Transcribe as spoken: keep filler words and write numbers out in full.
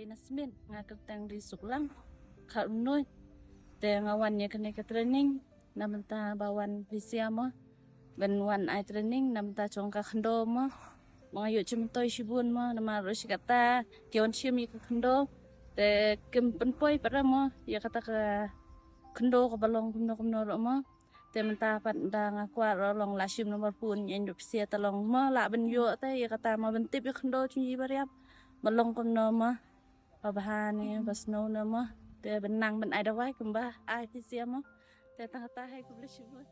Ina Smith, nga kyrteng Ri Suklang, Kharumnuid. Te nga wan ïa kane ka training na mynta ba wan phi sha mo, ban wan ai training na mynta jong ka khyndew mo. Ba nga ïoh jingmyntoi shibun mo, namar ruh shi katta ki wan shim ïa ka khyndew, te kim pynpoi para mo ïa kata ka khyndew kaba long kumno kumno ruh mo. Te mynta pat da nga kwah ruh long la shim number phone, ïa ndu pisa ta long mo, la ban ïoh te ïa kata mo, ban tip ïa khyndew jong ngi ba riap ba long kumno mo. Ba bha ne ba sniew ne mo. Te ban nang ban ai dawai kumba ai pisa mo. Te tang kata, hai khublei shibun.